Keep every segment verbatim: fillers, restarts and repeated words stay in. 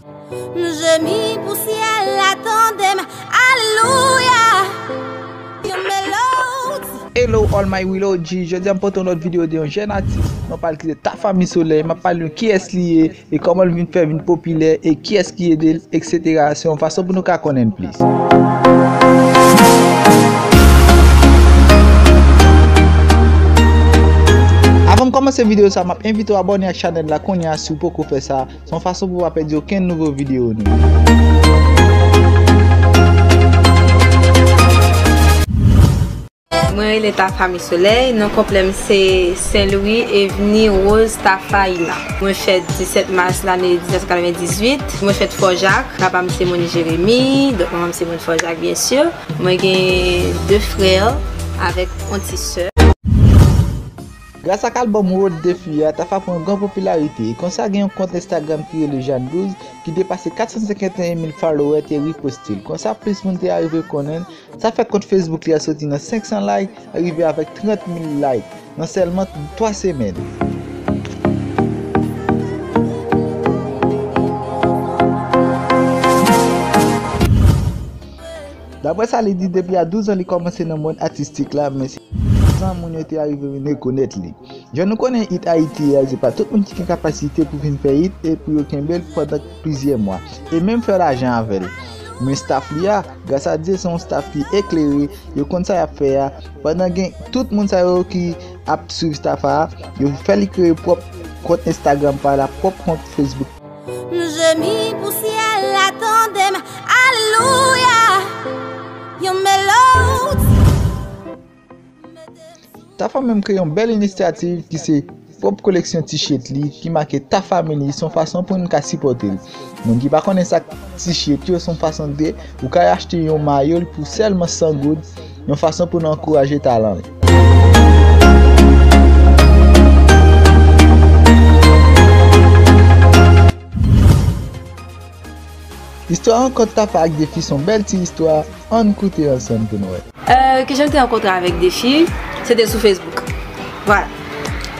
M jemi pou syèl la tande m, alelouya. Yon melodi. Hello all my Wilodji, jodi a m pote yon lòt videyo de yon jèn atis, non pa l ki se Tafa Mi Solèy, m ap pale nou kiyès li ye, e kòman l vin fè vin popilè, e kiyès ki ede l, et cetera. Se yon fason pou nou ka konnen l plis. Avan m kòmanse videyo sa, m ap envite w abòne ak chanèl la kounye a si w poko fè sa. Se yon fason pou w pa pèdi okenn nouvo videyo nou. Mwen rele Tafa Mi Solèy, non konplè m se Saint Louis Evni Rose Tafaina. Mwen fèt disèt mas lane diznèf san katrevendizuit. Mwen fèt Fò Jak. Papa m se moun Jeremi, donk manman m se moun Fò Jak, byen si. Mwen gen de frè avèk yon ti sè. Gras ak albòm Road Defi a, Tafa pran yon gran popilarite, e konsa gen yon kont Instagram ki rele Jeanne Douze ki depase kat san senkanteyen mil followè te riposte l. Konsa plis moun te arive konnen l. Sa fè kont Facebook li a soti nan senk san like, rive avèk trant mil like nan sèlman twa semèn. Daprè sa li di, depi a douz an li kòmanse nan mond atistik la, men se san moun yo te arive vin rekonèt li. Jan nou konnen hit Ayiti a, se pa tout moun ki gen kapasite pou vin fè hit e pou yo kenbe l pandan plizyè mwa, e menm fè lajan avè l. Men staff li a, gras a Dye, se yon staff ki eklere, yo konn sa y ap fè a. Pandan gen tout moun sa yo ki ap swiv staff a, yo fè li kreye pwòp kont Instagram pa l ak pwòp kont Facebook. M jemi pou syèl la tande m, alelouya. Yon melodi. Tafa menm kreye yon bèl inisyativ ki se pwòp koleksyon T-shirt li ki make Tafa Mini, se yon fason pou nou ka sipòte l. Moun ki pa konnen sa k T-shirt yo, se yon fason de ou ka achte yon mayo l pou sèlman san goud, yon fason pou nou ankouraje talan l. Istwa rankont Tafa ak Defi se yon bèl ti istwa, ann koute ansanm pou n wè. Euh, kijan m te rankontre avèk Defi, se te sou Facebook. Vwala.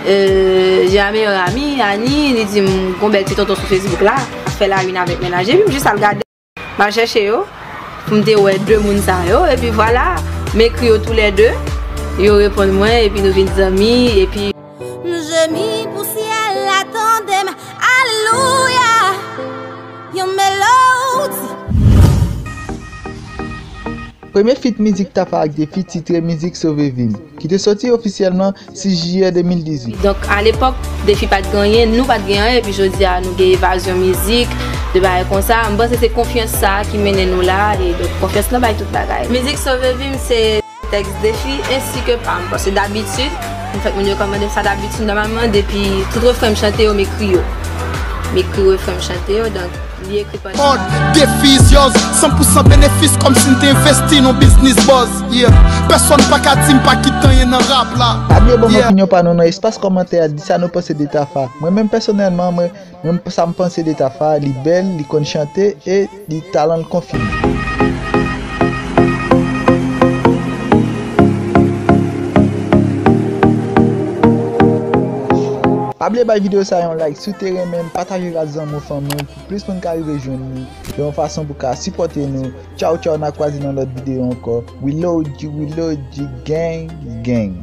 Euh, j'ai un meilleur ami, Annie, li di m gon bèl ti tonton sou Facebook la, ap fè la une avèk mennaj li, epi m jis al gade. M al chèche yo, pou m te wè de moun sa yo, epi vwala, m ekri yo toulède, yo reponn mwen, epi nou vin zanmi, epi. M jemi pou syèl la tande m, alelouya, yon melodi. Premye feat mizik Tafa ak Defi titre Mizik Sove Vi M, ki te soti ofisyèlman sis jiyè de mil dizuit. Donk, alepòk, Defi pa t gen anyen, nou pa t gen anyen, epi jodi a, nou gen Evazyon Mizik, de bagay konsa. M panse se konfyans sa a ki mennen nou la, e donk, konfyans lan bay tout bagay. Mizik Sove Vi M, se tèks Defi ensi ke pa m, paske dabitid, m fèk moun yo kòmande m sa dabitid, nòmalman, depi tout refren m chante yo, m ekri yo. M ekri refren m chante yo, donk, li ekri pandan. Defi is yours, san pou san benefis, kòmsi n te envesti nan biznis bòz. Yeah. Pèsonn pa ka di m pa kite anyen nan rap la. Pa bliye ban m opinyon pa nou nan espas kòmantè a, di sa nou panse de Tafa. Mwen menm pèsonèlman, mwen, mwen sa m panse de Tafa, li bèl, li konn chante e li talan l konfime. Pa bliye bay videyo sa yon like si w te renmen l, pataje l ak zanmi w, fanmi w, pou plis moun ka rive jwenn li. Se yon fason pou ka sipòte nou. Tchaw, tchaw, n a kwaze nan lòt videyo ankò. We love you, we love you, gang, gang.